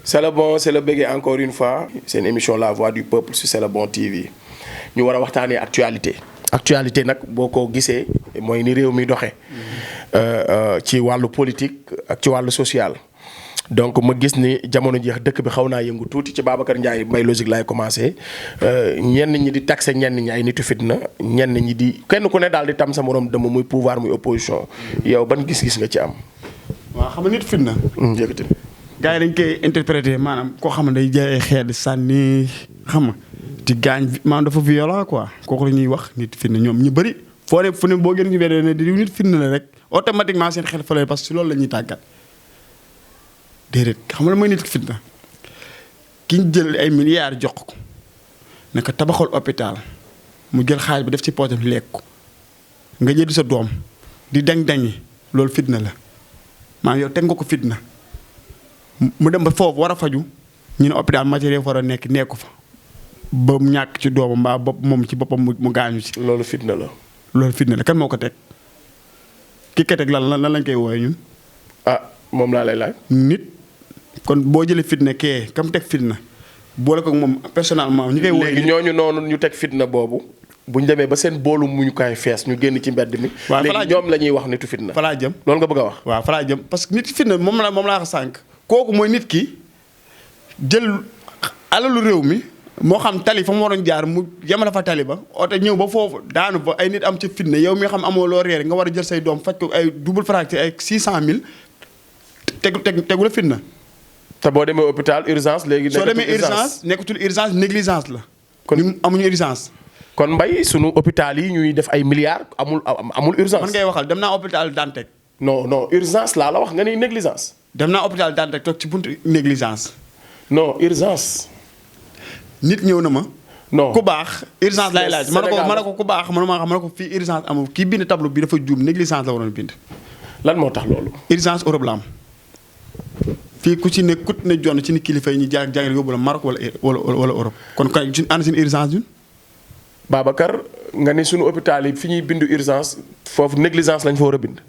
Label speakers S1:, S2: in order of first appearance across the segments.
S1: C'est le bon, c'est le bégué encore une fois. C'est une émission La Voix du Peuple sur C'est le bon TV. Ñu war a waxtaanee actualité. Actualité nag boo ko gisee mooy ni réew mi doxee ci wàllu politique ak ci wàllu social. Donc ma gis ni jamono jeex dëkk bi xaw naa yëngu tuuti ci Babacar Ndiaye Mbaye Logique laay commencé ñenn ñi di taxé ñenn ñi ay nitu fitna ñenn ñi di kenn ku ne daal di tam sa morom dëmm muy pouvoir muy opposition yow ban gis-gis nga ci am.
S2: waaw xam nga nit fitna.
S1: jërëjëf.
S2: gars yi dañ koy interpréter maanaam koo xam ne day jaay xeet sànni xam nga di gaañ maanaam dafa violent quoi kooku la ñuy wax nit fitna ñoom ñu bëri foo ne fu ne boo gën ñu wéree ne di nit fitna la rek automatiquement seen xel fa lay parce que si loolu la ñuy tàggat. déedéet xam nga mooy nit fitna ki ñu jël ay milliards jox ko ne ko tabaxal hôpital mu jël xaalis bi def ci poosam lekk ko nga jël sa doom di dañ-dañi loolu fitna la maanaam yow teg nga ko fitna mu dem ba foofu war a faju ñu ne hôpital matériel war a nekku fa ba mu ñàkk ci doomam mbaa bopp moom ci boppam mu gaañu ci.
S1: loolu fitna la.
S2: loolu fitna la kan moo ko teg ki ko teg lan lañ koy wooye ñun.
S1: moom laa lay laaj.
S2: nit. kon boo jëlee fitna kee kam teg fitna boole ko moom personnellement ñu koy woo
S1: léegi ñooñu noonu ñu teg fitna boobu bu ñu demee ba seen boolu muñu kaay fees ñu génn ci mbedd mi. waaw léegi ñoom la ñuy wax nitu fitna.
S2: fa laa jëm
S1: loolu nga bëgg a wax.
S2: waaw fa laa jëm parce que nit fitna moom laa wax sànq. kooku mooy nit ki jël alalu réew mi moo xam tali fa mu waroon jaar mu yemale fa tali ba oto ñëw ba foofu daanu ba ay nit am ci fitna yow mi xam amoo loo reere nga war a jël say doom faj ko ay double fracture ay 600000 tegu la fitna.
S1: te boo demee hôpital urgence léegi.
S2: soo demee urgence nekkatul urgence négligence la. kon amuñu urgence.
S1: kon mbay sunu hôpital yi ñuy def ay milliards amul urgence.
S2: man ngay waxal dem naa hôpital Dantec.
S1: non urgence laa la wax nga ni négligence.
S2: dem naa hôpital Dantec toog ci buntu négligence.
S1: non urgence.
S2: nit ñëw na ma.
S1: non
S2: ku baax urgence laay laaj. ma ne ko ku baax man maa xam ma ne ko fii urgence amul kii bind tableau bi dafa juum négligence la waroon bind.
S1: lan moo tax loolu.
S2: urgence Europe la am. fii ku ci ne kut ne jonn ci ni kilifa yi ñu jagleel yóbbu la Maroc wala Europe kon kay ci ànd seen urgence ñun.
S1: Babacar nga ni sunu hôpital yi fi ñuy bindu urgence foofu négligence lañ fa war a bind.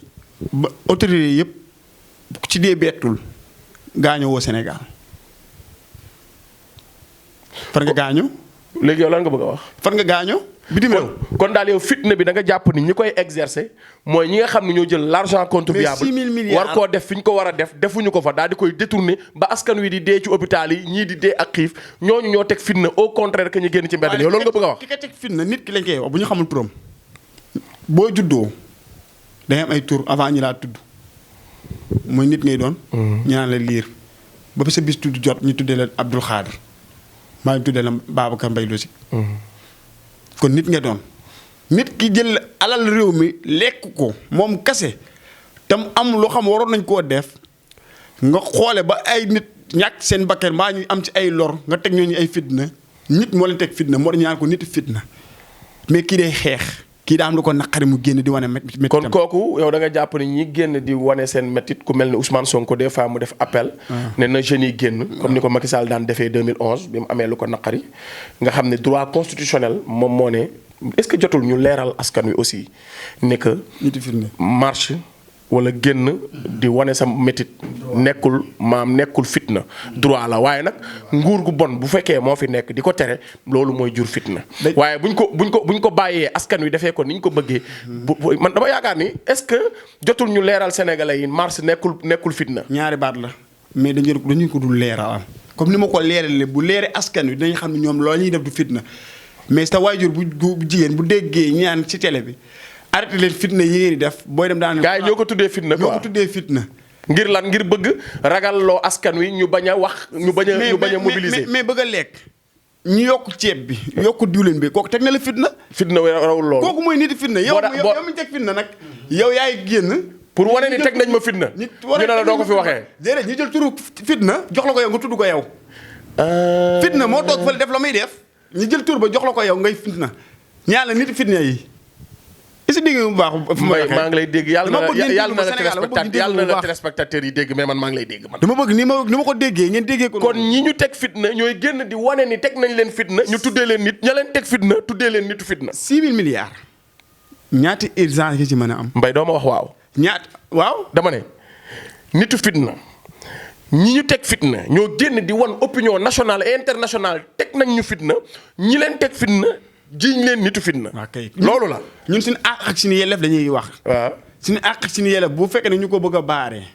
S2: ba autorité yëpp ci dee bettul gaañoo woo Sénégal far nga gaañoo.
S1: léegi yow lan nga bëgg a wax.
S2: far nga gaañoo. bitim réew
S1: kon daal yow fitna bi da nga jàpp ni ñi koy exercer mooy ñi nga xam ne ñoo jël l'argent contribuable.
S2: mais 6 000 milliards
S1: war koo def fi ñu ko war a def defuñu ko fa daal di koy détourner ba askan wi di dee ci hôpital yi ñii di dee ak xiif ñooñu ñoo teg fitna au contraire que ñu génn ci mbedd mi yow loolu nga bëgg a wax.
S2: ki ka teg fitna nit ki lañ koy wax bu ñu xamul turam boo juddoo day am ay tur avant ñi laa tudd mooy nit ngay doon. ñu naan la liir ba sa bis tudd jot ñu tuddee la Abdoul Khadir maa ngi tuddee la Babacar Mbaye Logique. kon nit nga doon nit ki jël alal réew mi lekk ko moom kase tam am loo xam waroon nañ koo def nga xoole ba ay nit ñàkk seen bakkan mbaa ñu am ci ay lor nga teg ñooñu ay fitna nit moo leen teg fitna moo ñaan ko nit fitna mais kii day xeex kii daa am lu ko naqari mu génn di wane métti.
S1: kon kooku yow da nga jàpp ni ñi génn di wane seen métit ku mel ne Ousmane Sonko des fois mu def appel. ne na jeunes yi génn. comme ni ko Macky Sall daan defee 2011 bi mu amee lu ko naqari. nga xam ne droit constitutionnel moom moo ne est-ce que jotul ñu leeral askan wi aussi ne que. marche wala génn di wane sa métit nekkul fitna droit la waaye nag nguur gu bon bu fekkee moo fi nekk di ko tere loolu mooy jur fitna. waaye buñ ko bàyyee askan wi defee ko ni ñu ko bëggee. man dama yaakaar ni est-ce que jotul ñu leeral sénégalais yi marche nekkul fitna.
S2: ñaari baat la mais dañu ko dul leeral comme ni ma ko leeralee bu leeree askan wi dinañ xam ne ñoom loolu ñuy def du fitna mais sa waajur bu jigéen bu déggee ñaan ci télé bi. arrêté leen fitna yi ngeen di def booy dem daan.
S1: gars yi ñoo ko tuddee fitna quoi
S2: ñoo ko tuddee fitna.
S1: ngir lan ngir bëgg ragalloo askan wi ñu bañ a wax. ñu bañ a mobiliser
S2: mais bëgg a lekk. ñu yokk ceeb bi yokk diwlin bi kooku teg na la fitna.
S1: fitna rawul loolu.
S2: kooku mooy nit fitna. yow mi teg fitna nag. yow yaay génn.
S1: pour wane ni teg nañ ma fitna. ñu ne la doo ko fi waxee.
S2: déedéet ñu jël turu fitna jox la ko yow nga tudd ko yow. fitna moo toog fële def la muy def. ñu jël tur ba jox la ko yow ngay fitna ñaan la nit fitna yi. est-ce que dégg nga bu baax fu ma waxee
S1: maa ngi lay dégg yàlla na la téléspectateurs yi dégg mais man maa ngi lay dégg man.
S2: dama bëgg ni ma ko déggee ngeen déggee ko.
S1: kon ñi ñu teg fitna ñooy génn di wane ni teg nañ leen fitna ñu tuddee leen nit ña leen teg fitna tuddee leen nitu fitna.
S2: 6 000 milliards. ñaati urgence yi ci mën a am.
S1: Mbaye doo ma wax waaw.
S2: waaw.
S1: dama ne nitu fitna ñi ñu teg fitna ñoo génn di wan opinion nationale et internationale teg nañ ñu fitna ñi leen teg fitna jiiñ leen nitu fitna.
S2: waaw kay
S1: loolu la.
S2: ñun suñu àq ak suñu yelleef dañuy wax.
S1: waaw
S2: suñu àq ak suñu yelleef bu fekkee ne ñu ko bëgg a baaree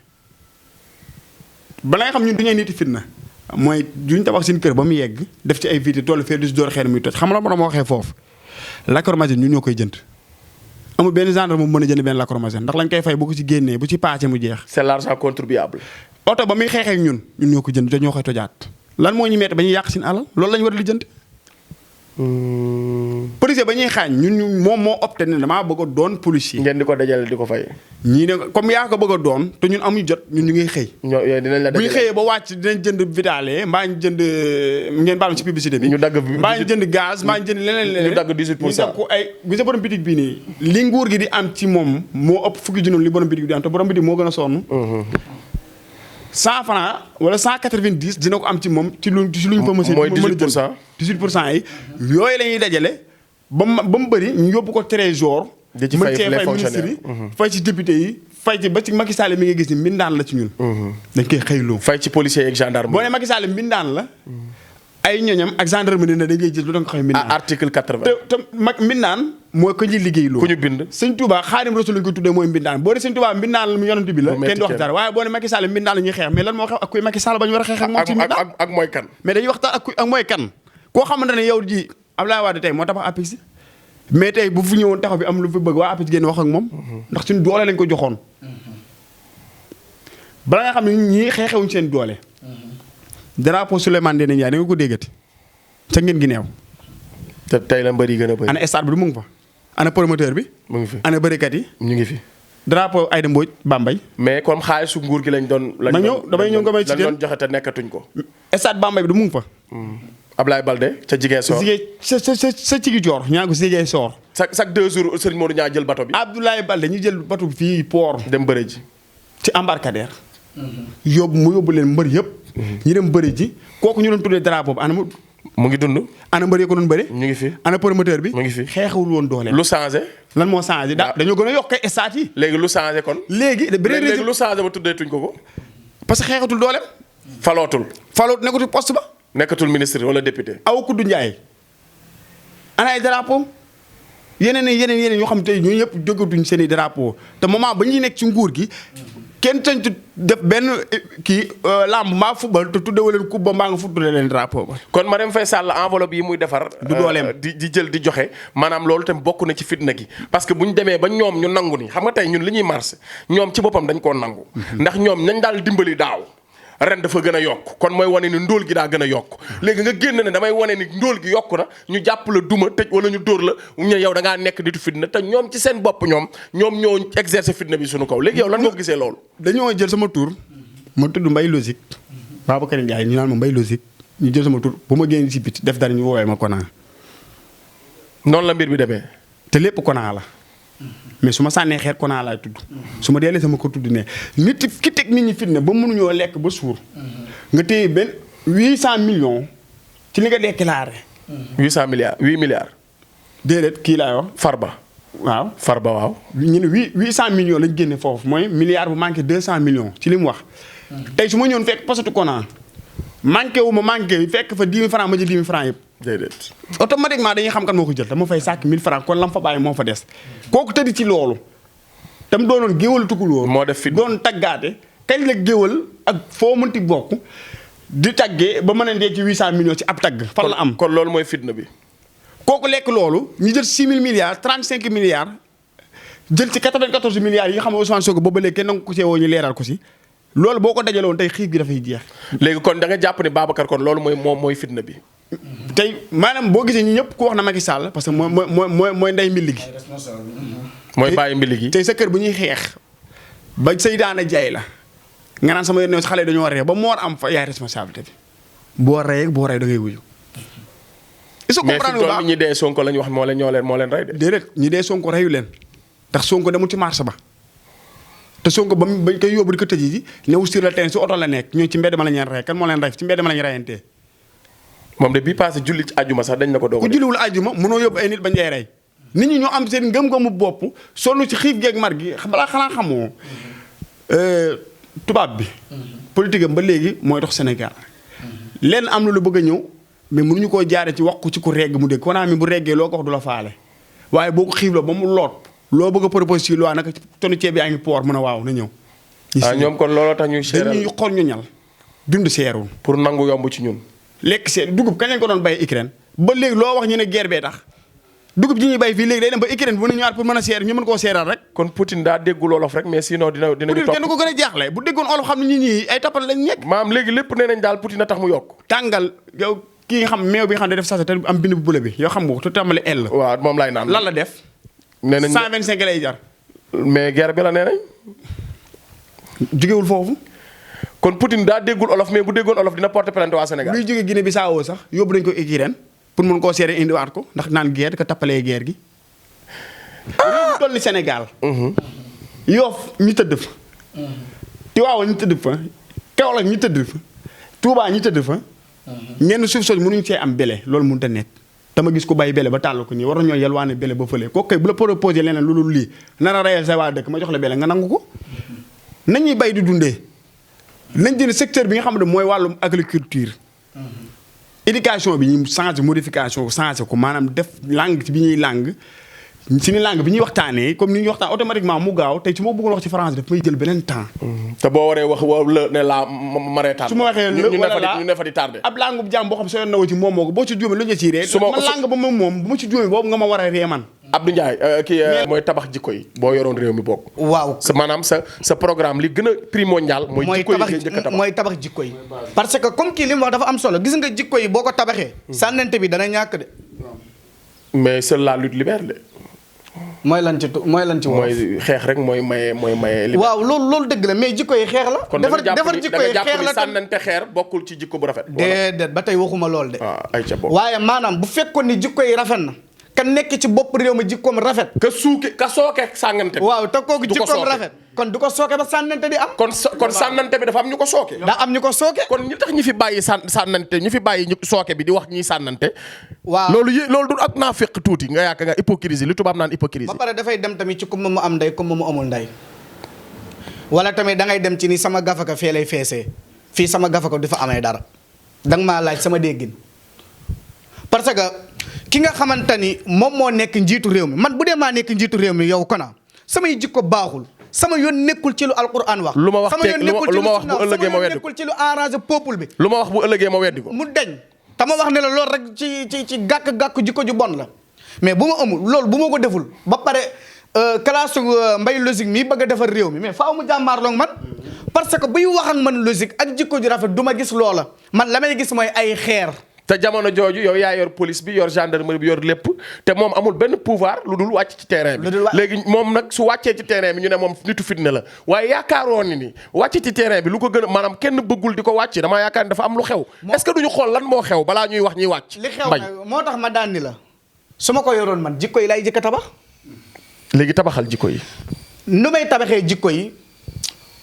S2: bala nga xam ñun du ñuy nitu fitna mooy duñ tabax suñu kër ba mu yegg def ci ay vitres toll fee du si door xeer muy toj xam nga la borom waxee foofu lacrymogène ñun ñoo koy jënd. amul benn gendarme mu mën a jënd benn lacrymogène ndax lañ koy fay bu ko ci génnee bu ci paase mu jeex.
S1: c'est l'argent contribuable.
S2: oto ba muy xeexee ak ñun ñoo ko jënd te ñoo koy tojaat lan moo ñu metti ba ñuy yàq seen alal loolu lañu war a lijjanti. policier ba ñuy xaañ ñun moom moo opté ne damaa bëgg a doon policier.
S1: ngeen di ko dajale di ko fay.
S2: ñii ne comme yaa ko bëgg a doon te ñun amuñu jot ñun ñu ngi xëy.
S1: yooyu dinañ la dajale
S2: bu ñu xëyee ba wàcc dinañ jënd vitale mbaa ñu jënd ngeen baal ma ci publicité bi.
S1: ñu dagg
S2: mbaa ñu jënd gaz mbaa ñu jënd leneen.
S1: ñu dagg 18%.
S2: ñu dagg ko ay gis nga borom bitig bii nii li nguur gi di am ci moom moo ëpp fukki junni li borom bitig bi di am te borom bitig moo gën a sonn. 100 francs wala 190 dina ko am ci moom ci luñ fa mën a.
S1: mooy 18%.
S2: 18% yi yooyu la ñuy dajale ba mu bëri ñu yóbbu ko trésor.
S1: di ci fay les fonctionnaires
S2: ministre yi fay ci député yi fay ci ba ci Macky Sall mi nga gis ni mbindaan la ci ñun. dañ koy xëyloo.
S1: fay ci policiers ak gendarme.
S2: boo nee Macky Sall mbindaan la. ay ñoñam ak gendarmerie ne dañ koy jël lu doon ko xëy mbindaan.
S1: article 80.
S2: te mbindaan mooy ko ñuy liggéeyloo.
S1: ku ñu bind.
S2: sëñ Touba Xaadim Rasul lañ ko tuddee mooy mbindaan boo nee sëñ Touba mbindaan la mu yonent bi la. kenn du wax dara waaye boo nee Macky Sall mbindaan la ñuy xeex mais lan moo xew ak kuy Macky Sall ba ñu war a xeex ak moom ci mbindaan
S1: ak mooy kan.
S2: mais dañuy waxtaan ak mooy kan koo xamante ne yow ji Abdoulaye Wade tey moo tabax APIX mais tey bu fi ñëwoon taxaw bi am lu fi bëgg waa APIX génn wax ak moom ndax suñu doole lañ ko joxoon bala nga xam ne ñii xeexewuñ seen doole drapeau Souleymane Ndéné Ndiaye da nga ko déggati ca ngeen gi neew
S1: te tey la mbër yi gën a bëri.
S2: ana stade bi du mu ngi fa ana promoteur bi
S1: mu ngi fi
S2: ana bërikat yi
S1: ñu ngi fi.
S2: drapeau Aïda Mbodj Bambey
S1: mais comme xaalisu nguur gi lañ doon.
S2: damay ñëw nga may ci
S1: lañ doon joxe te nekkatuñ ko.
S2: stade Bambey bi du mu ngi fa
S1: Ablaye Balde ca Ziguinchor.
S2: sa cigi joor ñaa ngi ko Ziguinchor.
S1: chaque 2 jours Serigne Modou ñaa jël bato bi.
S2: Abdoulaye Balde ñu jël bato bi fii port.
S1: dem bëre ji.
S2: ci embarcadère. yóbbu leen mbër yëpp. ñu dem bëri ji kooku ñu doon tuddee drapeau bi ana
S1: mu ngi dund.
S2: ana mbër yi ko doon bëri.
S1: ñu ngi fi.
S2: ana promoteur bi.
S1: mu ngi fi
S2: xeexewul woon doole.
S1: lu changé.
S2: lan moo changé dañoo gën a yokk ay stade yi.
S1: léegi lu changé kon.
S2: léegi
S1: léegi lu changé ba tuddee tuñ ko.
S2: parce que xeexatul dooleem.
S1: falootul.
S2: nekkatul poste ba.
S1: nekkatul ministre wala député.
S2: aw Kuddu Ndiaye ana ay drapeau yeneen yoo xam tey ñooñu yëpp jógatuñ seen i drapeau te moment ba ñuy nekk ci nguur gi kenn sañ def benn kii lamb mbaa football te tuddewu leen coupe ba mbaa nga fu tudde leen drapeau ba.
S1: kon Marème Faye Sall enveloppe yi muy defar.
S2: du dooleem
S1: di jël di joxe maanaam loolu tam bokk na ci fitna gi. parce que bu ñu demee ba ñoom ñu nangu ni xam nga tey ñun li ñuy marché ñoom ci boppam dañ koo nangu. ndax ñoom nañ daal dimbali daaw. ren dafa gën a yokk kon mooy wane ni ndóol gi daa gën a yokk léegi nga génn ne damay wane ni ndóol gi yokku na ñu jàpp la duma tëj wala ñu dóor la ñu yow da ngaa nekk nitu fitna te ñoom ci seen bopp ñoom ñoo exercer fitna bi suñu kaw léegi yow lan nga ko gisee loolu.
S2: dañoo jël sama tur ma tudd Mbaye Logique Babacar Ndiaye ñu naan ma Mbaye Logique ñu jël sama tur bu ma génn si biti def dara ñu woowee ma Kona.
S1: noonu la mbir bi demee.
S2: te lépp Kona la. mais su ma sànnee xeer Kona laay tudd. su ma deelee sama ko tudd ne nit ki teg nit ñi fitna ba mënuñoo lekk ba suur. nga téye benn 800 millions ci li nga déclaré.
S1: 800 milliards 8 milliards.
S2: déedéet kii laay wax.
S1: Farba.
S2: waaw
S1: Farba waaw.
S2: ñu ne 800 millions lañ génne foofu mooy milliard bu manqué 200 millions ci li mu wax. tey su ma ñëwoon fekk poste Kona manqué wu ma manqué fekk fa 10 000 francs ma jël 10 000 francs yëpp.
S1: déedéet.
S2: automatiquement dañuy xam kan moo ko jël dama fay sàkk 1000 francs kon lam fa bàyyi moo fa des. kooku tëddi ci loolu. tam doonoon géwal tukulóor.
S1: moo def fit
S2: doon taggaate kañ la géwal ak foo mënti bokk di taggee ba mën a ndee ci 800 millions ci ab tagg. fan la am
S1: kon loolu mooy fitna bi.
S2: kooku lekk loolu ñu jël 6 000 milliards 35 milliards jël ci 94 milliards yi nga xam ne Ousmane Sonko boobu ba léegi kenn nangu ko see woo ñu leeral ko si. loolu boo ko dajaloon tey xiif gi dafay jeex.
S1: léegi kon da nga jàpp ne Babacar kon loolu mooy fitna bi.
S2: tey maanaam boo gisee ñi ñëpp ku wax na Macky Sall parce que mooy ndey mbilli gi.
S1: mooy bàyyi mbili gi.
S2: tey sa kër bu ñuy xeex ba Seydaana jaay la nga naan sama yoon xale dañoo ree ba moo am fa yaay responsabilité bi boo rey boo rey da ngay wuyu. est-ce que comprendre nga
S1: ñi dee Sonko lañ wax moo leen rey de.
S2: déedéet ñi dee Sonko reyu leen ndax Sonko demul ci marché ba te Sonko bañ koy yóbbu di ko tëj ji newul sur le terrain su oto la nekk ñoo ci mbedd ma la ñu rey kan moo leen rey ci mbedd ma la ñu reyantee.
S1: moom de bii passé julli ci àjjuma sax dañ na ko doog.
S2: ku julliwul àjjuma mënoo yóbbu ay nit bañ lay rey nit ñi ñoo am seen ngëm-ngëmu bopp sonn ci xiif geeg mar gi balaa xanaa xamoo tubaab bi. politique am ba léegi mooy dox Sénégal lenn am na lu bëgg a ñëw mais mënuñu koo jaaree ci wax ko ci ku regg mu dégg konaa mi bu reggee loo ko wax du la faale waaye boo ko xiifloo ba mu loot loo bëgg a proposé ci loi naka tonu ceeb yaa ngi poor mën a waaw na ñëw.
S1: ñoom kon looloo tax ñuy seeral
S2: dañuy xool ñu ñal dund seerul.
S1: pour nangu yomb ci ñun.
S2: lekk seer dugub kañ lañ ko doon bay Ukraine ba léegi loo wax ñu ne guerre bee tax dugub ji ñuy bay fii léegi day dem ba Ukraine bu mën a ñëwaat pour mën a seer ñu mën koo seeral rek.
S1: kon Poutine daa déggul olof rek mais sinon dinañu topp
S2: kenn ko gën a jaaxle bu déggoon olof xam ne ñi ay tappal lañ nekk.
S1: maam léegi lépp nee nañ daal Poutine a tax mu yokk.
S2: tàngal yow kii nga xam meew bi nga xam ne def sasa te am bind bu bula bi yoo xam nga ko te tàmbali L.
S1: waaw moom laay naan
S2: lan la def.
S1: nee nañ
S2: 125 lay jar.
S1: mais guerre bi la nee nañ.
S2: jugewul foofu.
S1: kon Poutine daa déggul olof mais bu déggoon olof dina porter plainte waa Sénégal.
S2: luy jóge Guinée Bissau sax yóbbu nañ ko Ukraine pour mën koo seere indiwaat ko ndax naan guerre ka tappalee guerre gi. réew mi toll ni Sénégal. Yoff ñu tëdd fa. Tiwaawan ñu tëdd fa. Kaolack ñu tëdd fa. Touba ñu tëdd fa. ñenn suuf soosu mënuñ see am bele loolu mënut a nekk. dama gis ko bàyyi bele ba tàll ko nii war nañoo yelwaane bele ba fële kooku kay bu la proposé leneen lu dul lii nar a reyal sa waa dëkk ma jox la bele nga nangu ko. nañuy bay di dundee. nañ jël secteur bi nga xam ne mooy wàllum agriculture. éducation bi ñu changé modification changé ko maanaam def langue bi ñuy langue. suñu langue bi ñuy waxtaanee comme ni ñuy waxtaan automatiquement mu gaaw tey su ma bëggoon wax ci français daf may jël beneen temps.
S1: te boo waree wax la ne la ma reetaan.
S2: su ma waxee la wala la
S1: ñu ne fa di tardé.
S2: ab langue bu jàmm boo xam soo yoon na ci moom moo ko boo ci juumee lu ñu ci ree. man langue ba moom bu ma ci juumee boobu nga ma war a ree man.
S1: Abdou Ndiaye kii mooy tabax jikko yi boo yoroon réew mi bokk.
S3: waaw
S1: maanaam sa programme li gën a primordial. mooy jikko yi njëkk a tabax
S3: mooy tabax jikko yi. parce que comme kii li mu wax dafa am solo gis nga jikko yi boo ko tabaxee. sànnante bi dana ñàkk de.
S1: mais seule la lutte libère de.
S3: mooy lan ci
S1: mooy xeex rek mooy maye.
S3: waaw loolu dëgg la mais jikko yi xeex la.
S1: kon
S3: defar jikko yi xeex la
S1: sànnante xeer bokkul ci jikko bu rafet.
S3: déedéet ba tey waxuma lool de.
S1: ay ca bokk
S3: waaye maanaam bu fekkoon ni jikko yi rafet na. ka nekk ci bopp réew mi jikkoom rafet.
S1: ka sooke sànnante.
S3: waaw te kooku jikkoom rafet. kon du ko sooke ba sànnante di am.
S1: kon sànnante bi dafa am ñu ko sooke.
S3: daa am ñu ko sooke.
S1: kon ñi tax ñi fi bàyyi sànnante ñi fi bàyyi sooke bi di wax ñiy sànnante.
S3: waaw
S1: loolu du ak naa fekk tuuti nga yaakaar nga hypocrisie li tubaab naan hypocrisie.
S3: ba pare dafay dem tamit ci kumba mu am ndey kumba mu amul ndey. wala tamit da ngay dem ci ni sama gafaka fee lay feesee fii sama gafaka du fa amee dara danga maa laaj sama déggin parce que ki nga xamante ni moom moo nekk njiitu réew mi man bu dee maa nekk njiitu réew mi yow Kona samay jikko baaxul sama yoon nekkul ci lu alquran wax.
S1: lu ma wax bu ëllëgee ma weddi ko
S3: nekkul ci lu arrangé peuple bi.
S1: lu ma wax bu ëllëgee ma weddi ko.
S3: mu deñ te ma wax ne la loolu rek ci gàkk-gàkk jikko ju bon la mais bu ma amul loolu bu ma ko deful ba pare classe mbay logique mii bëgg a defar réew mi mais faaw mu jàmmaarloog man parce que buy wax ak man logique ak jikko ju rafet du ma gis loola man la may gis mooy ay xeer.
S1: te jamono jooju yow yaa yor police bi yor gendarmerie bi yor lépp te moom amul benn pouvoir lu dul wàcc ci terrain bi. léegi moom nag su wàccee ci terrain bi ñu ne moom nitu fitna la waaye yaakaaroon ni wàcc ci terrain bi lu ko gën a maanaam kenn bëggul di ko wàcc damaa yaakaar ni dafa am lu xew. est-ce que duñu xool lan moo xew balaa ñuy wax ñuy wàcc.
S3: li xew moo tax ma daan ni la su ma ko yoroon man jikko yi lay jëkk a tabax.
S1: léegi tabaxal jikko yi.
S3: nu may tabaxee jikko yi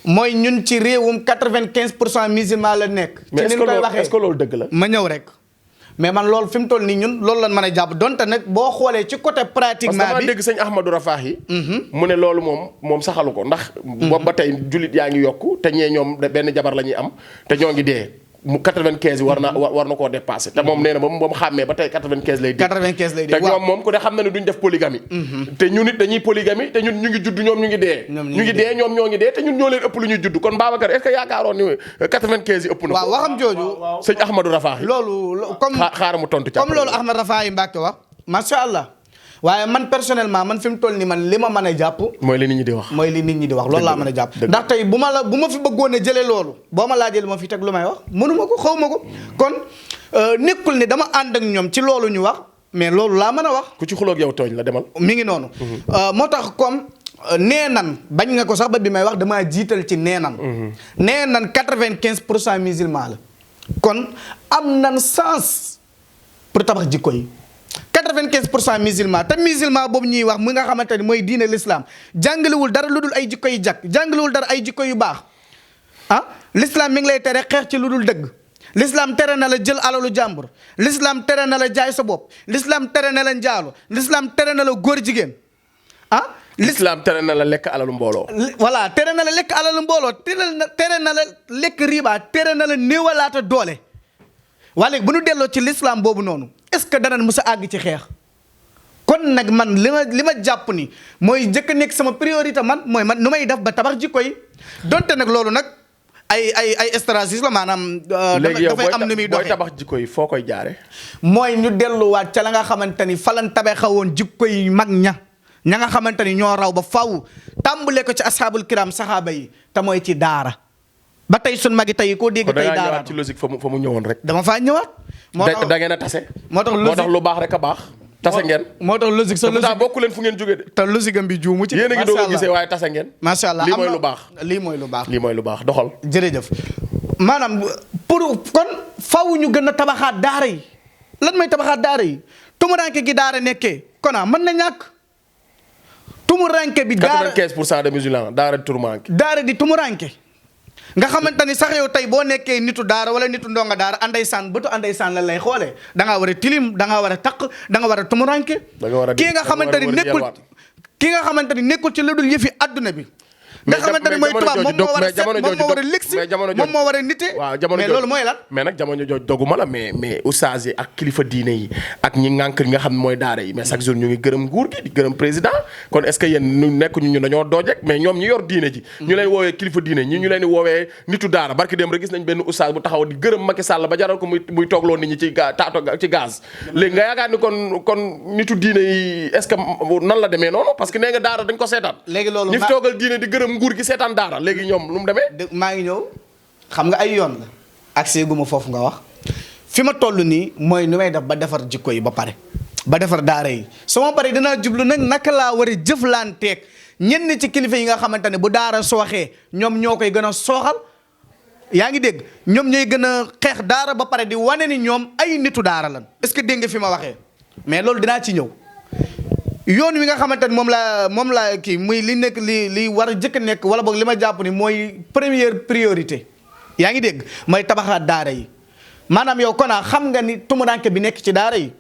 S3: mooy ñun ci réewum 95% musulman la nekk. ci ni ñu koy waxee
S1: est-ce que loolu dëgg la.
S3: ma ñëw rek. mais man loolu fi mu toll nii ñun loolu lan mën a jàpp donte nag boo xoolee ci côté pratiquement
S1: parce que dama dégg sëñ Ahmadou Rafahi mu ne loolu moom saxalu ko ndax boobu ba tey jullit yaa ngi yokku te ñee ñoom benn jabar la ñuy am te ñoo ngi dee mu 95 war na koo dépassé te moom nee na moom xàmmee ba tey 95 lay dee te ñoom moom ku ne xam na ne duñ def polygamie te ñun it dañuy polygamie te ñun ñu ngi judd ñoom ñu ngi dee ñoom ñoo ngi dee te ñun ñoo leen ëpp lu ñuy judd kon Babacar est-ce que yaakaaroon ni 95 yi ëpp na ko
S3: waaw waxam jooju
S1: sëñ Ahmadou Rafahi
S3: loolu comme
S1: xaaral mu tontu
S3: comme loolu Ahmad Rafahi Mbacke wax macha allah waaye man personnellement man fi mu toll nii man li ma mën a jàpp
S1: mooy li nit ñi di wax
S3: loolu laa mën a jàpp ndax tey bu ma fi bëggoon a jëlee loolu boo ma laajee lu ma fi teg lu may wax mënuma ko xaw ma ko kon nekkul ne dama ànd ak ñoom ci loolu ñu wax mais loolu laa mën a wax
S1: ku ci xuloog yow tooñ la demal
S3: mi ngi noonu moo tax comme neenan bañ nga ko sax ba bi may wax damaa jiital ci neenan 95% musulman la kon am nan sens pour tabax jikko yi 95% musulman te musulman boobu ñuy wax mu nga xamante ni mooy diine l'islam jàngalewul dara lu dul ay jikko yu jàkk jàngalewul dara ay jikko yu baax l'islam mi ngi lay tere xeex ci lu dul dëgg l'islam tere na la jël alalu jàmbur l'islam tere na la jaay sa bopp l'islam tere na la njaalo l'islam tere na la góor jigéen
S1: l'islam tere na la lekk alalu mbooloo.
S3: voilà tere na la lekk alalu mbooloo tere na la lekk riba tere na la néewalaata doole. waa léegi bu ñu delloo ci l'islam boobu noonu est-ce que danañ mës a àgg ci xeex. kon nag man li ma jàpp ni mooy jëkk nekk sama priorité man mooy man nu may def ba tabax jikko yi donte nag loolu nag ay stratégie la maanaam. dafay am nu muy doxee
S1: booy tabax jikko yi foo koy jaare
S3: mooy ñu delluwaat ca la nga xamante ni falan tabaxawoon jikko yi mag ña nga xamante ni ñoo raw ba faw tàmbale ko ci ashaabul kiram saxaaba yi te mooy ci daara ba tey sun magi tey koo dégg tey daara
S1: ci logique fa mu ñëwoon rek.
S3: dama faa ñëwaat. moo tax
S1: da ngeen a tase.
S3: moo tax
S1: lu baax rek a baax. tase ngeen.
S3: moo tax logique sa logique
S1: bokku leen fu ngeen jógee de.
S3: te logique am bi juumu ci.
S1: yéen a ngi doog a gisee waaye tase ngeen.
S3: macha allah
S1: lii mooy lu baax.
S3: lii mooy lu baax.
S1: lii mooy lu baax doxal.
S3: jërëjëf maanaam pour kon faw ñu gën a tabaxaat daara yi lan mooy tabaxaat daara yi tumuranke gi daara nekkee kon mën na ñàkk tumuranke bi. daara
S1: 95% de musulmans daara di tumuranke.
S3: daara di tumuranke nga xamante ni sax yow tey boo nekkee nitu daara wala nitu ndonga daara andaysaan bëtu andaysaan la lay xoolee da ngaa war a tilim da ngaa war a taq da nga war a tumuranke. kii nga xamante ni nekkul ki nga xamante ni nekkul ci lu dul yëfi adduna bi. nga xamante ni mooy tubaab moom moo war a set moom moo war a ligsi moom moo war a nite.
S1: waaw jamono
S3: mais loolu mooy lan.
S1: mais nag jamono jooju doguma la mais oustaz yi ak kilifa diine yi ak ñi ngànk li nga xam ne mooy daara yi mais chaque jour ñu ngi gërëm nguur gi di gërëm président kon est-ce que yéen ñu nekk ñu dañoo doojek mais ñoom ñu yor diine ji ñu leen woowee kilifa diine ñi ñu leen di woowee nitu daara barki dem rek gis nañ benn oustaz bu taxaw di gërëm Macky Sall ba jaral ko muy toogloo nit ñi ci ci gaz léegi nga yaakaar ni kon nitu diine yi est-ce que nan la demee noonu parce que nee nga daara dañ ko seetaan
S3: léegi loolu
S1: ñi fi toogal diine di gërëm nguur gi seetaan daara léegi ñoom lu mu demee.
S3: maa ngi ñëw xam nga ay yoon la accès gu ma foofu nga wax fi ma toll nii mooy nu may def ba defar jikko yi ba pare ba defar daara yi su ma paree dinaa jublu nag naka laa war a jëflanteeg ñenn ci kilifa yi nga xamante ne bu daara sooxee ñoom ñoo koy gën a sooxal yaa ngi dégg ñoom ñooy gën a xeex daara ba pare di wane ni ñoom ay nitu daara lan est-ce que dégg nga fi ma waxee mais loolu dinaa ci ñëw. yoon wi nga xamante ni moom laa kii muy li nekk li war a jëkk nekk wala boog li ma jàpp ni mooy première priorité yaa ngi dégg mooy tabaxaat daara yi maanaam yow konaa xam nga ni tumuranke bi nekk ci daara yi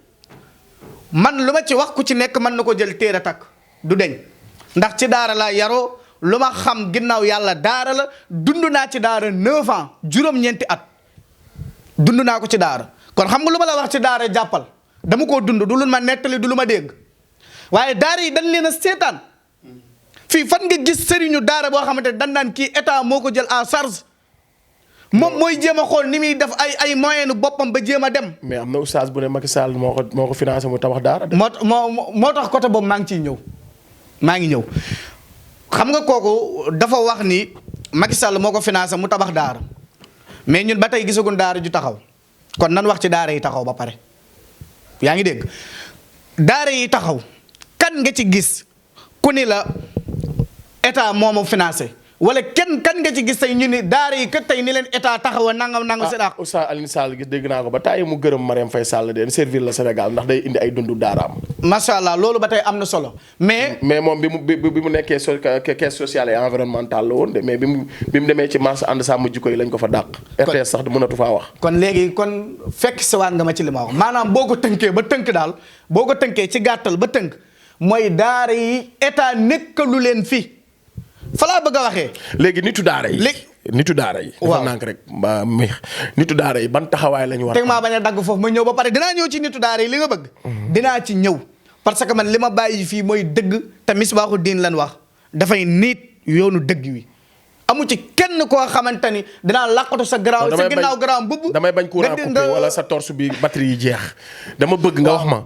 S3: man lu ma ci wax ku ci nekk mën na ko jël téere takk du deñ ndax ci daara laa yaroo lu ma xam ginnaaw yàlla daara la dund naa ci daara 9 ans juróom-ñeenti at dund naa ko ci daara kon xam nga lu ma la wax ci daara jàppal dama koo dund du lu ma nettali du lu ma dégg waaye daara yi dañ leen a seetaan fii fan nga gis sëriñu daara boo xamante ne dañ naan kii état moo ko jël en charge moom mooy jéem a xool ni muy def ay moyens boppam ba jéem a dem.
S1: mais am na oustaz bu ne Macky Sall moo ko financé mu tabax daara.
S3: moo tax côté boobu maa ngi ciy ñëw maa ngi ñëw xam nga kooku dafa wax ni Macky Sall moo ko financé mu tabax daara mais ñun ba tey gisaguñ daara ju taxaw kon nan wax ci daara yi taxaw ba pare yaa ngi dégg daara yi taxaw. kan nga ci gis ku ni la état moomu financé wala kan nga ci gis tey ñu ni daara yi kat tey ni leen état taxawa nangam seen ak
S1: Oustaz Alioune Sall gis dégg naa ko ba tàyyi mu gërëm Marième Faye Sall de servir le Sénégal ndax day indi ay dundu daaraam.
S3: macha allah loolu ba tey am na solo mais
S1: moom bi mu nekkee caisse sociale et environnementale la woon de mais bi mu demee ci marche ànd sàmm jikko yi lañ ko fa dàq. RTS sax mënatu faa wax.
S3: kon léegi kon fekk si waat nga ma ci li ma wax maanaam boo ko tënkee ba tënk daal boo ko tënkee ci gàttal ba tënk mooy daara yi état nekkalu leen fi fa laa bëgg a waxee.
S1: léegi nitu daara yi. nitu daara yi.
S3: waaw
S1: dafa nànk rek nitu daara yi ban taxawaay la ñu war a.
S3: teg maa bañ a dagg foofu ma ñëw ba pare dinaa ñëw ci nitu daara yi li nga bëgg. dinaa ci ñëw parce que man li ma bàyyi fii mooy dëgg te misbaaxu diin lan wax dafay niit yoonu dëgg wi. amu ci kenn koo xamante ni dinaa làqatu sa garaaw sa ginnaaw garaaw mbubb
S1: damay bañ courant coupé wala sa torche bi batterie yi jeex dama bëgg nga wax ma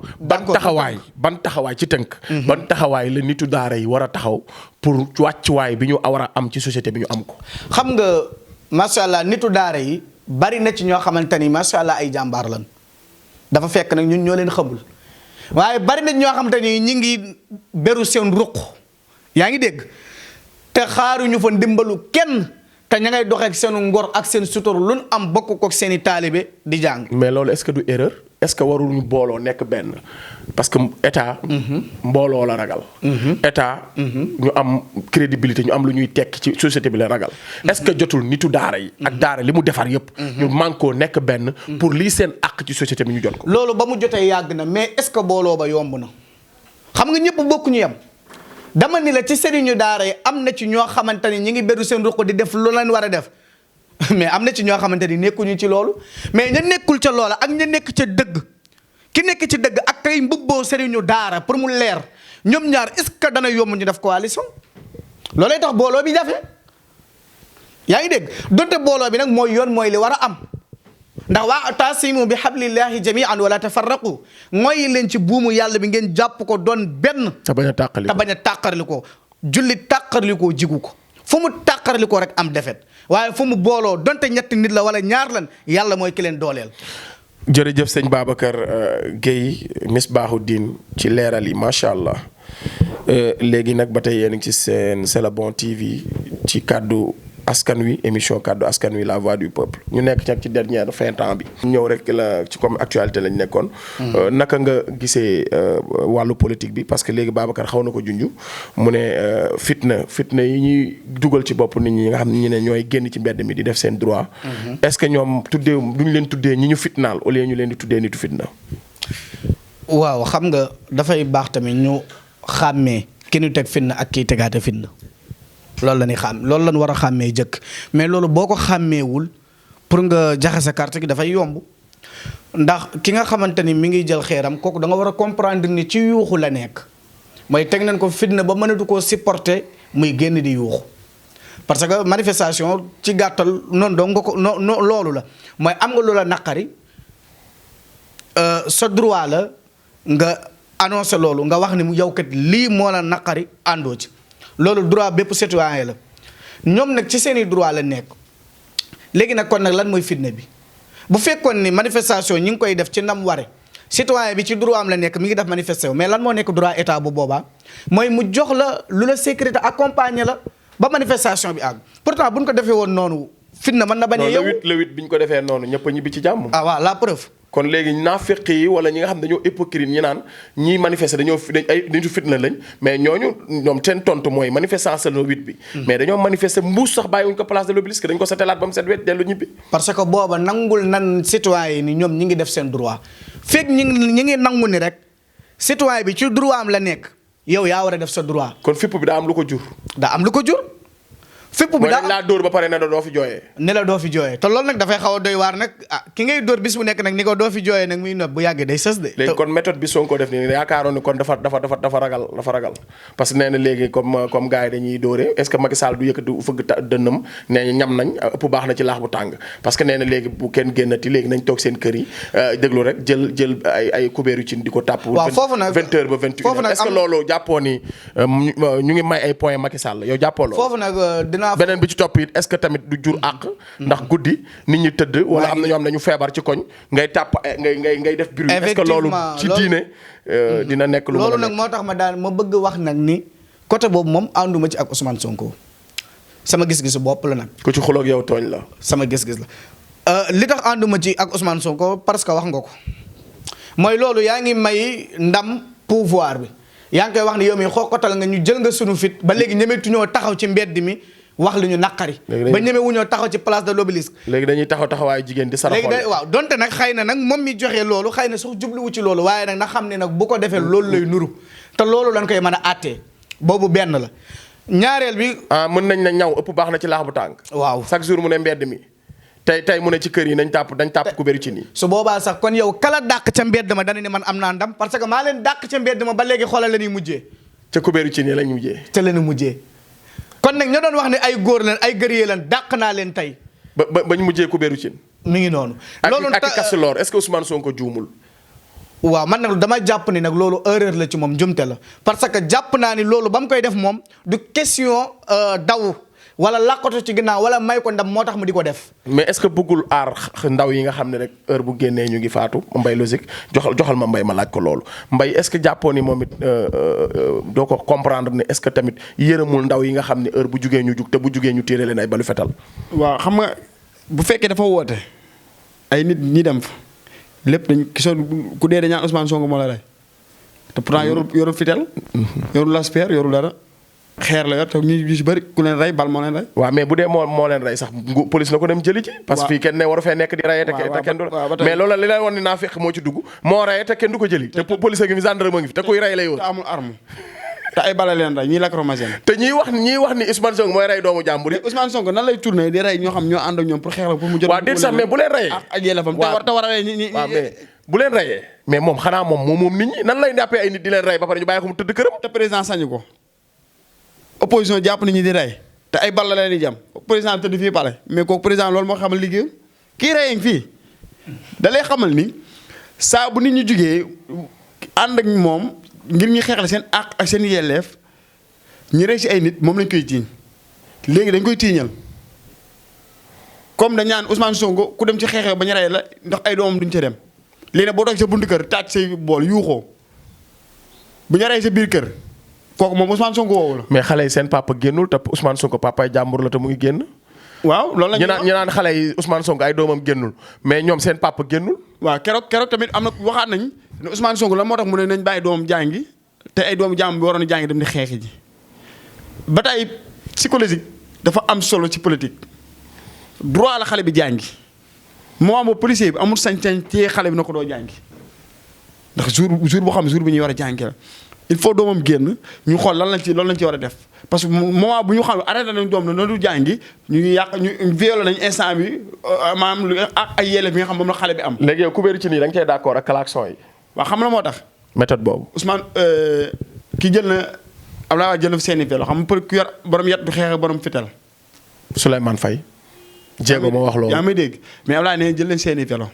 S1: ban taxawaay ci tënk ban taxawaay la nitu daara yi war a taxaw pour wàccuwaay bi ñu war a am ci société bi ñu am ko.
S3: xam nga macha allah nitu daara yi bari na ci ñoo xamante ni macha allah ay jàmbaar lan dafa fekk nag ñun ñoo leen xamul waaye bari na ñoo xamante ni ñi ngi beru seen ruq yaa ngi dégg te xaaruñu fa ndimbalu kenn te ña ngay doxee ak seen ngor ak seen sutur luñ am bokk ko seen i taalibe di jàng.
S1: mais loolu est-ce que du erreur est-ce que waruñu booloo nekk benn parce que état. mbooloo la ragal. état. ñu am crédibilité ñu am lu ñuy tekk ci société bi la ragal. est-ce que jotul nitu daara yi. ak daara li mu defar yépp ñu mànkoo nekk benn. pour lii seen àq ci société bi ñu jot ko.
S3: loolu ba mu jotee yàgg na mais est-ce que booloo ba yomb na xam nga ñëpp bokkuñu yem dama ni la ci sëriñu daara yi am na ci ñoo xamante ni ñi ngi beru seen ruq di def lu leen war a def mais am na ci ñoo xamante ni nekkuñu ci loolu mais ña nekkul ca loola ak ña nekk ca dëgg ki nekk ci dëgg ak tey mbubboo sëriñu daara pour mu leer ñoom ñaar est-ce que dana yomb ñu def coalition loolay tax booloo bi jafe yaa ngi dégg donte booloo bi nag mooy yoon mooy li war a am ndax waa taasimu bi hablillahi jamian wala tafarraqu mooy leen ci buumu yàlla bi ngeen jàpp ko doon benn
S1: te bañ a
S3: tàqarli ko julli tàqarli ko jigu ko fu mu tàqarli ko rek am defet waaye fu mu booloo donte ñetti nit la wala ñaar lan yàlla mooy ki leen dooleel.
S1: jërëjëf sëñ Babacar Gueye Misbahoudine ci leeral yi macha allah léegi nag ba tey yéen a ngi ci seen C'est le bon TV ci kàddu askan wi émission kàddu askan wi la voix du peuple ñu nekk nag ci dernière fin temps bi. ñëw rek la ci comme actualité lañ nekkoon. naka nga gisee wàllu politique bi parce que léegi Babacar xaw na ko junj mu ne fitna yi ñuy dugal ci bopp nit ñi nga xam ne ñu ne ñooy génn ci mbedd mi di def seen droit. est-ce que ñoom duñ leen tuddee ñi ñu fitnaal au lieu ñu leen di tuddee nitu fitna.
S3: waaw xam nga dafay baax tamit ñu xàmmee ki ñu teg fitna ak kiy tegaate fitna. loolu la ñuy xam loolu lañ war a xàmmee jëkk mais loolu boo ko xàmmeewul pour nga jaxase carte gi dafay yomb ndax ki nga xamante ni mi ngi jël xeeram kooku da nga war a comprendre ni ci yuuxu la nekk mooy teg nañ ko fitna ba mënatu koo supporter muy génn di yuuxu parce que manifestation ci gàttal noonu doo nga ko loolu la mooy am nga loola naqari sa droit la nga annoncé loolu nga wax ni mu yow kat lii moo la naqari àndoo ci loolu droit bépp citoyen la ñoom nag ci seeni droit la nekk léegi nag kon nag lan mooy fitna bi bu fekkoon ni manifestation ñi ngi koy def ci nam ware citoyen bi ci droit am la nekk mi ngi def manifester mais lan moo nekk droit état bu boobaa mooy mu jox la lu la sécurité accompagner la ba manifestation bi àgg pourtant buñ ko defee woon noonu fitna mën na bañ a yow
S1: le 8 bi ñu ko defee noonu ñëpp a ñibbi ci jàmm.
S3: ah waaw la preuve.
S1: kon léegi naafeq yi wala ñi nga xam dañoo hypocrite ñi naan ñiy manifester dañoo dañu fitna lañ mais ñoom seen tontu mooy manifestation le 8 bi. mais dañoo manifester mbuus sax bàyyiwuñ ko place de l'Obélisque dañ ko setelaat ba mu set wet dellu ñibbi.
S3: parce que booba nangul nan citoyen yi ni ñoom ñi ngi def seen droit fekk ñi ngi nangu ni rek citoyen bi ci droit am la nekk yow yaa war a def sa droit.
S1: kon fipp bi daa am lu ko jur.
S3: daa am lu ko jur. fépp bi
S1: dañ laa dóor ba pare ne la doo fi jooyee.
S3: ne la doo fi jooyee te loolu nag dafay xaw a doy waar nag ki ngay dóor bis bu nekk nag ni ko doo fi jooyee nag muy nopp bu yàggee day sës de.
S1: léegi kon méthode bi Sonko def nii yaakaaroon ni kon dafa ragal parce que nee na léegi comme gars yi dañuy dóoree est-ce que Macky Sall du yëkkati fëgg dënnam nee ñam nañ ëpp baax na ci laax bu tàng parce que nee na léegi bu kenn génnati léegi nañ toog seen kër yi déglu rek jël ay kubéeru cin di ko tàpp.
S3: waaw foofu nag
S1: 20h ba 21h est-ce que loolu jàppoo ni ñu ngi may ay points Macky Sall yow jàppoo loolu.
S3: foofu nag dinaa
S1: beneen bi ci topp est-ce que tamit du jur àq ndax guddi nit ñi tëdd wala am na ñoo xam ne ñu feebar ci koñ ngay tàpp ngay def bruit est-ce que loolu ci diine dina nekk lu
S3: loolu nag moo tax ma bëgg wax nag ni côté boobu moom ànduma ci ak Ousmane Sonko sama gis-gisu bopp la nag
S1: ku ci xuloog yow tooñ la
S3: sama gis-gis la li tax ànduma ci ak Ousmane Sonko parce que wax nga ko mooy loolu yaa ngi may ndam pouvoir bi yaa ngi koy wax ni yow mi xookotal nga ñu jël nga sunu fit ba léegi ñemetuñoo taxaw ci mbedd mi wax lu ñu naqari ba ñeme wuñoo taxaw ci place de l'Obélisque
S1: léegi dañuy taxawaayu jigéen di saraxool
S3: léegi waaw donte nag xëy na nag moom mi joxe loolu xëy na sax jubluwu ci loolu waaye nag na xam ne nag bu ko defee loolu lay nuru te loolu lañ koy mën a àttee boobu benn la ñaareel bi
S1: mën nañ na ñaw ëpp baax na ci laax bu tàng
S3: waaw
S1: chaque jour mu ne mbedd mi tey mu ne ci kër yi dañ tàpp ku bëri ci nii
S3: su boobaa sax kon yow kala dàq ca mbedd ma dana ne man am naa ndam parce que maa leen dàq ca mbedd ma ba léegi xoolal la ñuy mujjee
S1: ca ku bëri ci nii lañ mujjee
S3: ca la ñu mujjee kon nag ñoo doon wax ne ay góor leen ay gërëyee leen dàq naa leen tey.
S1: bañ mujjee ku beeru cin.
S3: mi ngi noonu.
S1: loolu ak Kastelor est-ce que Ousmane Sonko juumul.
S3: waaw man nag dama jàpp ni nag loolu erreur la ci moom njumte la parce que jàpp naa ni loolu ba mu koy def moom du question daw wala làqatu ci ginnaaw wala may ko ndam moo tax mu di ko def.
S1: mais est-ce que bëggul aar ndaw yi nga xam ne rek heure bu génnee ñu ngi faatu Mbaye logique joxal ma Mbaye ma laaj ko loolu Mbaye est-ce que jàppoo ni moom it doo ko comprendre ne est-ce que tamit yërëmul ndaw yi nga xam ne heure bu jugee ñu jug te bu jugee ñu téere leen ay balu fetal.
S2: waaw xam nga bu fekkee dafa woote ay nit ñi dem fa lépp dañ gisoon ku dee dañaan Ousmane Sonko moo la rey te pourtant yorul fitel yorul lasper yorul dara. xeer la yor te ñu si bëri ku leen rey bal moo leen rey.
S1: waaw mais bu dee moo leen rey sax police na ko dem jëli ci. parce que fii kenn ne waru fee nekk di reyee te kenn du mais loolu li lay won ni naa fekk moo ci dugg moo reyee te kenn du ko jëli te police a ngi fi gendarme a ngi fi te kuy rey lay woon.
S2: te amul arme te ay bala leen rey ñii lacrymogène.
S1: te ñiy wax ni Ousmane Sonko mooy rey doomu jàmbur yi.
S2: Ousmane Sonko nan lay tourné di rey ñoo xam ñoo ànd ak ñoom pour xeex la pour mu jot.
S1: waaw déet sax mais bu leen reyee.
S2: ak yelefam te war a rey ñi.
S1: waaw mais bu leen reyee. mais moom xanaa moom nit ñi nan lay jàppee ay nit di leen rey ba pare ñu bàyyi ko mu tëdd këram.
S2: te président sañu ko opposition jàpp nit ñi di rey te ay bal la leen di jam président tëdd fii pale mais kooku président loolu moo xamal liggéeyam kii reyee fii da lay xamal ni saa bu nit ñi jugee ànd ak moom ngir ñu xeexal seen àq ak seen yelleef ñu rey si ay nit moom lañ koy tiiñ léegi dañ koy tiiñal comme dañ naan Ousmane Sonko ku dem ci xeexee ba ñu rey la ndax ay doomam duñ ca dem léegi nag boo toog sa buntu kër taaj say bool yuuxoo bu ñu rey sa biir kër kooku moom Ousmane Sonko woowu la.
S1: mais xale yi seen papa génnul te Ousmane Sonko papa ay jàmbur la te mu ngi génn.
S2: waaw loolu la
S1: ñu naan xale yi Ousmane Sonko ay doomam génnul mais ñoom seen papa génnul.
S2: waaw keroog tamit am na waxaat nañ ne Ousmane Sonko la moo tax mu ne nañ bàyyi doomam jàngi te ay doomu jàmm bi waroon a jàngi dem di xeexi ji bataille psychologique dafa am solo ci politique droit la xale bi jàngi moment boobu policier bi amul sañ-sañ téye xale bi na ko doo jàngi ndax jour boo xam jour bi ñuy war a jàngi la il faut doomam génn ñu xool loolu lañ ci war a def parce que moment bu ñu xam arrêté nañ doom na du jàngi ñu yàq ñu violé nañ instant bi maanaam lu ak ay yelleef bi nga xam moom la xale bi am.
S1: léegi yow kubéeru ci nii da nga cee d'accord ak klaxon yi.
S2: waaw xam la moo tax.
S1: méthode boobu.
S2: Ousmane ki jël na Abdoulaye Wade jël na seeni vélo xam nga pour ku yor borom yat du xeex ak borom fital.
S1: Souleymane Faye. jéego moo wax loolu
S2: yaa may dégg mais Abdoulaye nee jël leen seeni vélo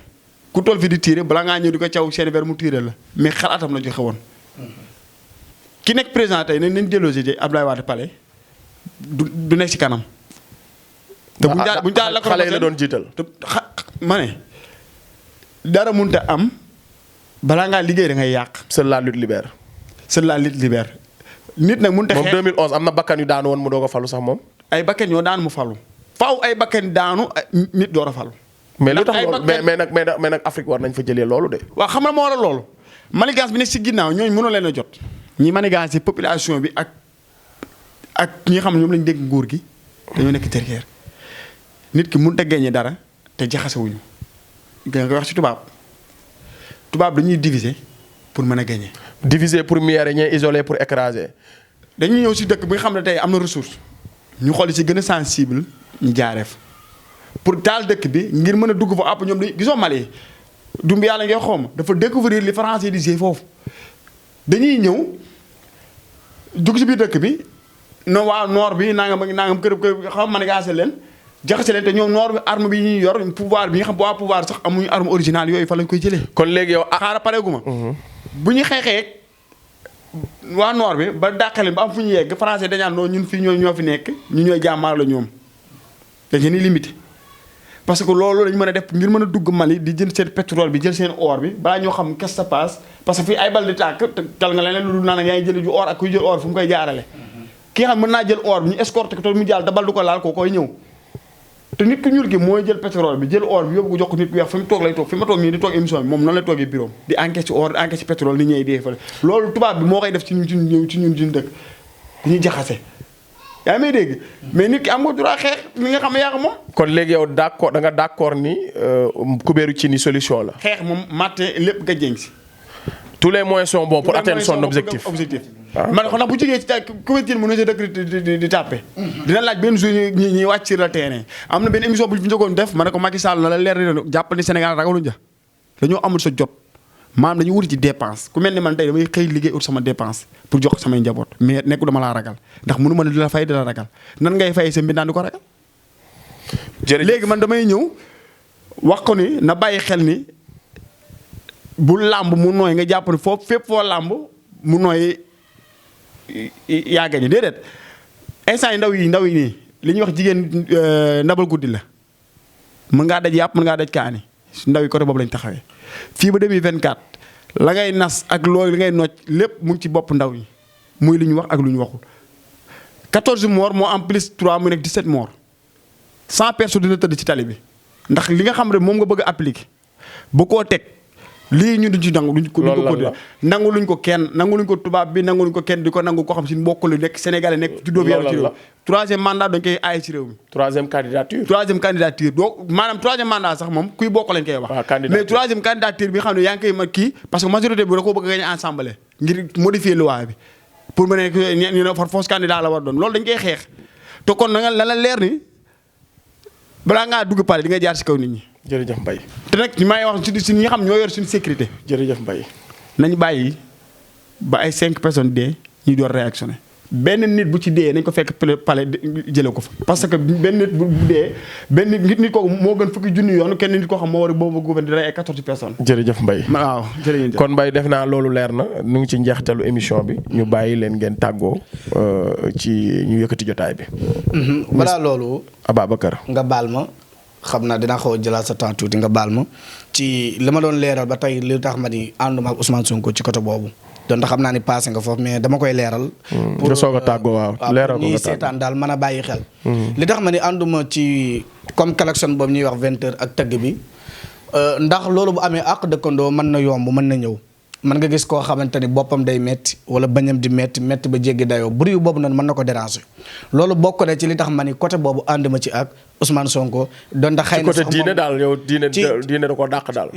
S2: ku toll fi di tiire balaa ngaa ñëw di ko caw seeni vélo mu tiire la mais xalaatam la joxe woon. ki nekk président tey nañ délogé ji Abdoulaye Wade Palais du nekk ci kanam. te buñ daal la ko
S1: xale yi la doon jiital.
S2: te ma ne dara mënut a am balaa ngaa liggéey da ngay yàq.
S1: seule la lutte libère.
S2: seule la lutte libère. nit nag mënut a xeex
S1: moom 2011 am na bakkan yu daanu woon mu doog a falu sax moom.
S2: ay bakkan yoo daanu mu falu. faaw ay bakkan daanu nit door a falu.
S1: mais lu tax loolu mais nag Afrique war nañ fa jëlee loolu de.
S2: waaw xam na moo war a loolu. manigance bi nekk ci ginnaaw ñooñu mënoo leen a jot. ñi manigance ci population bi ak ñi nga xam ne ñoom lañ dégg nguur gi dañoo nekk derrière nit ki mënut a gagné dara te jaxasewuñu nga wax ci tubaab dañuy diviser pour mën a gagné.
S1: diviser pour mieux régner, isoler pour écraser.
S2: dañuy ñëw ci dëkk bi nga xam ne tey am na ressource ñu xool ci gën a sensible ñu jaareef pour taal dëkk bi ngir mën a dugg fa àpp ñoom dañuy gisoo Mali dumb yàlla ngay xoom dafa découvrir li français di gisee foofu dañuy ñëw dugg ci biir dëkk bi no waa noor bi nangam kër xaw ma manigance leen jaxase leen te ñoom noor bi arme bi ñuy yor pouvoir bi nga xam waa pouvoir sax amuñu arme originale yooyu fa lañ koy jëlee.
S1: kon léegi yow
S2: xaaral pareeguma. bu ñu xeexee waa noor bi ba dàqale ba am fu ñu yegg français dañaan noonu ñun fii ñoo fi nekk ñu ñooy jàmmaar la ñoom dañ leen limité. parce que loolu lañ mën a def ngir mën a dugg Mali di jël seen pétrole bi jël seen or bi balaa ñoo xam qu'est-ce qui se passe parce que fii ay bal di tàkk te tal nga leneen lu dul naan yaa ngi jël ju or ak kuy jël or fu mu koy jaarale. ki nga xam mën naa jël or bi ñu escorté ko te mu jàll te bal du ko laal koo koy ñëw te nit ku ñuul gi mooy jël pétrole bi jël or bi yóbbu ko jox ko nit ku weex fi mu toog lay toog fi ma toog nii di toog émission bi moom noonu lay toogee bureau di enquête ci or di enquête ci pétrole nit ñey dee fële loolu tubaab bi moo koy def ci ñun suñu dëkk dañuy jaxase yaa may dégg mais nit ki am nga droit xeex li nga xam ne yaa ko moom.
S1: kon léegi yow d'accord da nga d'accord ni kubéeru ci ni solution la.
S2: xeex moom matte lépp nga jëng si.
S1: tous les moyens sont bons pour atteindre son objectif.
S2: man xam naa bu jógee ci kubéer ci mën na sa dëkk di tàppe. dina laaj benn jour ñi wàcc sur le terrain am na benn émission bu ñu fi njëkkoon def ma ne ko Macky Sall na la leer ni jàppal ni Sénégal ragaluñ ja dañoo amul sa jot maanaam dañu wuti ci dépense ku mel ni man tey damay xëy liggéey ut sama dépense pour jox samay njaboot mais nekku dama laa ragal ndax mënu ma ne di la fay di la ragal nan ngay fay sa mbindaan di ko ragal.
S1: jërëjëf
S2: léegi man damay ñëw wax ko ni na bàyyi xel ni bu làmb mu nooy nga jàpp ni foofu fépp foo làmb mu nooy yaa gañe déedéet instant yi ndaw yi nii li ñuy wax jigéen ndabal guddi la mën ngaa daj yàpp mën ngaa daj kaani ndaw yi côté boobu lañ taxawee. fii ba 2024 la ngay nas ak loolu li ngay nocc lépp mu ngi ci bopp ndaw yi muy li ñu wax ak lu ñu waxul 14 morts moo en plus 3 mu nekk 17 morts 100 personnes dina tëdd ci tali bi ndax li nga xam ne moom nga bëgg a appliquer bu koo teg lii ñu duñ ci nangu duñ ko nangu luñ ko kenn nangu luñ ko tubaab bi nangu luñ ko kenn di ko nangu ko xam si mbokk lu nekk sénégalais nekk juddoo bi yàlla ci réew troisième mandat dañ koy aaye ci réew mi
S1: troisième candidature
S2: donc maanaam troisième mandat sax moom kuy bokk lañ koy wax mais troisième candidature bi xam ne yaa ngi koy ma kii parce que majorité bi da koo bëgg a gagner ensemble ngir modifier loi bi pour mu nekk ñu ne far fausse candidat la war doon loolu dañ koy xeex te kon na nga la leer ni balaa ngaa dugg pale di nga jaar si kaw nit ñi.
S1: jërëjëf Mbaye.
S2: te nag ñu may wax si ñi nga xam ñoo yor suñu sécurité.
S1: jërëjëf Mbaye.
S2: nañu bàyyi ba ay 5 personnes dee ñu door réactionné benn nit bu ci dee nañ ko fekk pale jëlee ko fa. parce que benn nit bu dee benn nit kooku moo gën fukki junni yoon kenn nit koo xam moo war a boobu gouvernement di rey ay 14 personnes.
S1: jërëjëf Mbaye.
S2: waaw jërëjëf
S1: kon Mbaye def naa loolu leer na nu ngi ci njeextalu émission bi ñu bàyyi leen ngeen tàggoo ci ñu yëkkati jotaay bi.
S3: balaa loolu.
S1: Ababacar.
S3: nga baal ma xam naa dinaa xaw a jëlaat sa temps tuuti nga baal ma ci li ma doon leeral ba tey li tax ma ni ànduma ak Ousmane Sonko ci côté boobu. donc xam naa ni passé nga foofu mais dama koy leeral.
S1: pour nga soog a tàggoo waaw leeral ko nga
S3: ñuy seetaan daal mën a bàyyi xel. li tax ma ni ànduma ci comme collection boobu ñuy wax 20 heures ak tëgg bi ndax loolu bu amee àq dëkkandoo mën na yomb mën na ñëw. mën nga gis koo xamante ni boppam day metti wala bañam di metti ba jéggi dayoo bruit boobu noonu mën na ko déranger loolu bokk na ci li tax ma ni côté boobu ànduma ci ak Ousmane Sonko. doon da xëy na
S1: ci côté diine daal yow diine da ko dàq daal.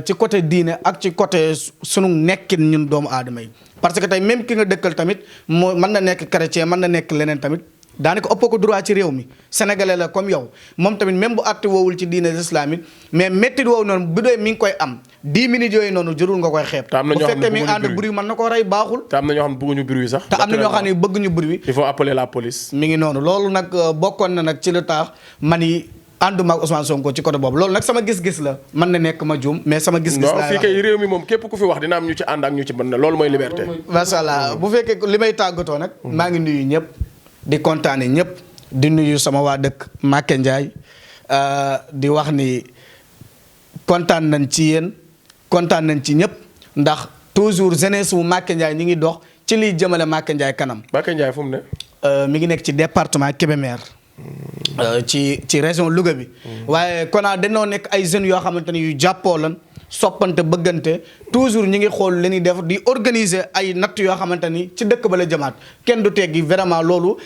S3: ci côté diine ak ci côté sunu nekkin ñun doomu aadama yi. parce que tey même ki nga dëkkal tamit moo mën na nekk chrétien mën na nekk leneen tamit daanaka ëpp ko droit ci réew mi sénégalais la comme yow moom tamit même bu àtte woowul ci diine islamique mais métti woowu noonu bu dee mi ngi koy am 10 minutes yooyu noonu jërul nga koy xeeb.
S1: te am na ñoo xam ne
S3: bu fekkee mi ngi ànd bruit mën na koo rey baaxul.
S1: te am na ñoo xam ne bëgguñu bruit sax.
S3: te am na ñoo xam ne bëgguñu bruit.
S1: il faut appeler la police.
S3: mi ngi noonu loolu nag bokkoon na nag ci lu tax man yi ànduma ak Ousmane Sonko ci côté boobu loolu nag sama gis-gis la mën na nekk ma juum mais sama gis-gis
S1: non fii kay réew mi moom képp ku fi wax dina am ñu ci ànd ak ñu ci mën na loolu mooy liberté.
S3: macha allah bu fekkee li may tàggatoo nag. maa ngi nuyu ñëpp di kontaane ñëpp di nuyu sama waa dëkk Màkke Ndiaye di wax ni kontaan nañ ci yéen kontaan nañ ci ñëpp ndax toujours jeunesse wu Màkke Ndiaye ñi ngi dox ci liy jëmale Màkke Ndiaye kanam.
S1: Màkke Ndiaye fu mu ne.
S3: mi ngi nekk ci département Kébémer. ci région Louga bi. waaye konaa dañoo nekk ay jeunes yoo xamante ni yu jàppoo lan soppante bëggante toujours ñi ngi xool li ñuy def di organiser ay natt yoo xamante ni ci dëkk ba la jëmaat kenn du teggi vraiment loolu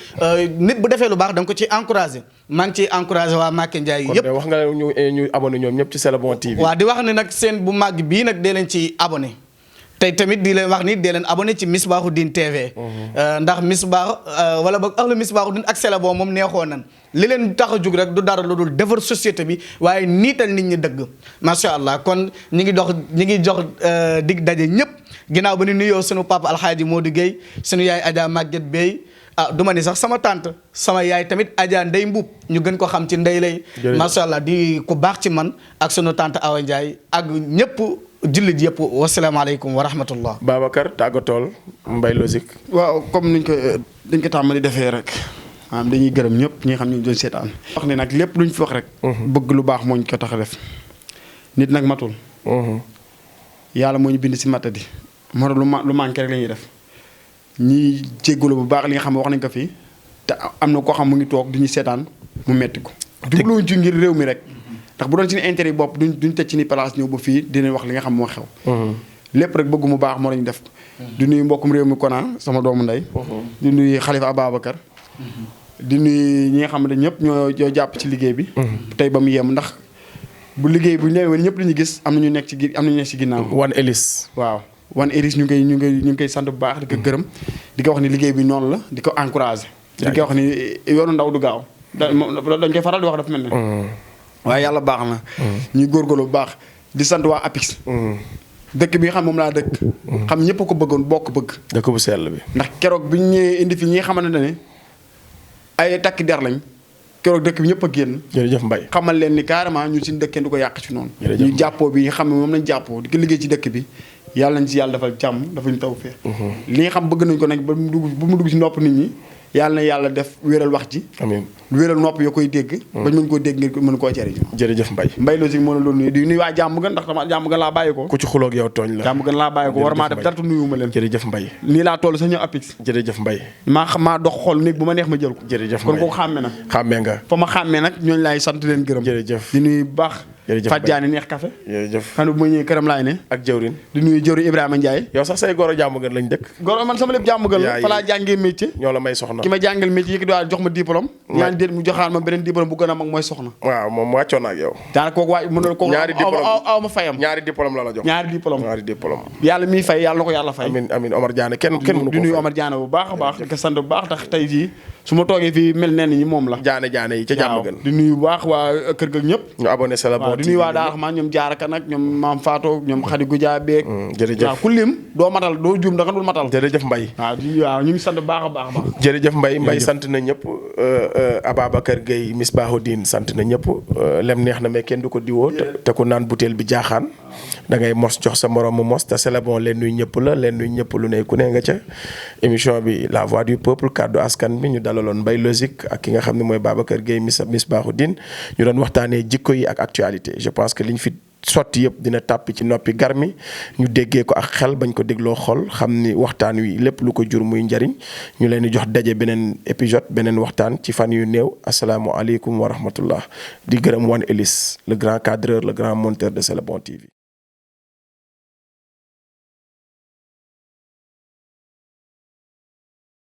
S3: nit bu defee lu baax da nga ko ciy encouragé maa ngi ciy encouragé waa Màkke Ndiaye yëpp.
S1: kon wax nga ñu abonné ñoom ñëpp ci C'est le bon TV.
S3: waaw di wax ne nag seen bu màgg bii nag dee leen ci abonné. tey tamit di leen wax ni dee leen abonné ci Misbahoudine TV. ndax Misbah wala boog ahlu Misbahoudine ak C'est le bon moom neexoo nan li leen tax a jug rek du dara lu dul defar société bi waaye niital nit ñi dëgg macha allah kon ñi ngi jox dig daje ñëpp ginnaaw ba ni nuyoo sunu papa Alxaaji Modou Guèye sunu yaay Adja Maguette Bey du ma ni sax sama tante sama yaay tamit Adja Ndey Mbuub ñu gën ko xam ci Ndey lay. macha allah di ku baax ci man ak sunu tante Awa Ndiaye ak ñëpp. jullit yëpp wasalaamaaleykum wa rahmatullah.
S1: Babacar tàggatool Mbaye Logique.
S2: waaw comme dañ ko tàmbali defee rek maanaam dañuy gërëm ñëpp ñi nga xam ne ñu doon seetaan. wax ne nag lépp luñ fi wax rek. bëgg lu baax moo ñu ko tax a def. nit nag matul. yàlla moo ñu bind si matadi. moo tax lu manqué rek la ñuy def ñiy jéggalu bu baax li nga xam ne wax nañ ko fii te am na koo xam mu ngi toog di ñu seetaan mu metti ko. jubluwuñ ci ngir réew mi rek. ndax bu doon suñu intérêt yi bopp duñ tëj ci ni place ñëw ba fii dinañ wax li nga xam moo xew. lépp rek bëgg mu baax moo lañu def. di nuyu mbokkum réew mi Kona sama doomu ndey. di nuyu Khalifa Ababacar. di nuyu ñi nga xam ne ñëpp ñoo jàpp ci liggéey bi. tey ba mu yem ndax bu liggéey bu ñu demee ñëpp li ñu gis am na ñu nekk ci ginnaaw.
S1: Wan Elis.
S2: waaw Wan Elis ñu ngi koy sant bu baax di ko gërëm. di ko wax ni liggéey bi noonu la di ko encouragé. di ko wax ni yoonu ndaw du gaaw dañ koy faral di wax dafa mel ne. waaye yàlla baax na. ñuy góorgóorlu bu baax di sant waa APIX. dëkk bi nga xam moom laa dëkk. xam ñëpp ko bëggoon bokk bëgg.
S1: dëkk bu sell bi.
S2: ndax keroog bi ñu ñëwee indi fi ñi nga xamante ne ay takki der lañ keroog dëkk bi ñëpp a génn.
S1: jërëjëf Mbaye.
S2: xamal leen ni carrément ñun suñu dëkkee du ko yàq ci noonu. ñu jàppoo bi nga xam ne moom lañ jàppoo di ko liggéey ci dëkk bi yàlla nañ ci yàlla defal jàmm dafa ñu taw fee. li nga xam bëgg nañ ko nag ba mu dugg ci nopp nit ñi. yàlla na yàlla def wéral wax ji.
S1: amiin
S2: wéral nopp yoo koy dégg. bañ mën koo dégg ngeen mën koo jëriñ.
S1: jërëjëf Mbaye.
S2: Mbaye Logique moo la doon nuyu di nuyu waa jàmm gën ndax dama jàmm gën laa bàyyi ko.
S1: ku ci xuloog yow tooñ la.
S2: jàmm gën laa bàyyi ko war maa def dara nuyu ma leen.
S1: jërëjëf Mbaye.
S2: nii laa toll sa ñëw APIX.
S1: jërëjëf Mbaye.
S2: maa dox xool néeg bu ma neex ma jël ko.
S1: jërëjëf
S2: kon kooku xàmme na.
S1: xàmmee nga.
S2: fa ma xàmmee nag ñooñu laay sant leen gërëm.
S1: jërëjëf
S2: di nuyu bu baax.
S1: jërëjëf
S2: Fatou Diané neex café.
S1: jërëjëf.
S2: xam ne bu ma ñëwee këram laay ne.
S1: ak jëwrin.
S2: di nuyu jëwrin Ibrahima Ndiaye.
S1: yow sax say goro jàmm gën lañ dëkk.
S2: goro man sama lépp jàmm gën la fa laa jàngee métier.
S1: ñoo la may soxna.
S2: ki ma jàngal métier yi jox ma diplôme. ñaan déet mu joxaat ma beneen diplôme bu gën a mag mooy soxna.
S1: waaw moom wàccoon na ak yow.
S2: daanaka kooku waay mënul kooku.
S1: ñaari diplôme
S2: aw ma fayam.
S1: ñaari diplôme la jox.
S2: ñaari diplôme. yàlla miy fay yàlla na ko yàlla fay.
S1: amiin Omar Diané kenn mënu ko
S2: di nuyu Omar Diané bu baax a baax di ko sant bu baax tax tey jii su ma toogee fii mel nee ñi moom la.
S1: Diané yi ca jàmm gën.
S2: di nuyu bu baax waa kër ga ñëpp.
S1: ñu abonné sa la
S2: waaw di nuyu waa Daara Rahman ñoom Jaaraka nag ñoom Maam Fatou ñoom Khady Goudia beeg.
S1: jërëjëf
S2: waaw ku lim doo matal doo juum da nga dul matal.
S1: jërëjëf Mbaye.
S2: waaw ñu ngi sant bu baax a baax.
S1: jërëjëf Mbaye sant na ñëpp Ababacar Gueye Misbahoudine sant na ñëpp lem neex na mais kenn du ko diwoo te ku naan butéel bi jaaxaan da ngay mos jox sa morom mu mos te c'est le bon leen nuy ñëpp la leen nuy ñëpp lu ne ku ne nga ca émission bi la voix du peuple kaddu askan bi ñu dalaloon Mbaye Logique ak ki nga xam ne mooy Babacar Gueye Misbahoudine ñu doon waxtaanee jikko yi ak actualité je pense que liñ fi sotti yëpp dina tàppi ci noppi garmi ñu déggee ko ak xel bañ ko dégloo xol xam ni waxtaan wi lépp lu ko jur muy njariñ ñu leen di jox daje beneen épisode beneen waxtaan ci fan yu néew asalaamualeykum wa rahmatullah di gërëm Wan Ellis le grand cadreur le grand monteur de C'est le bon TV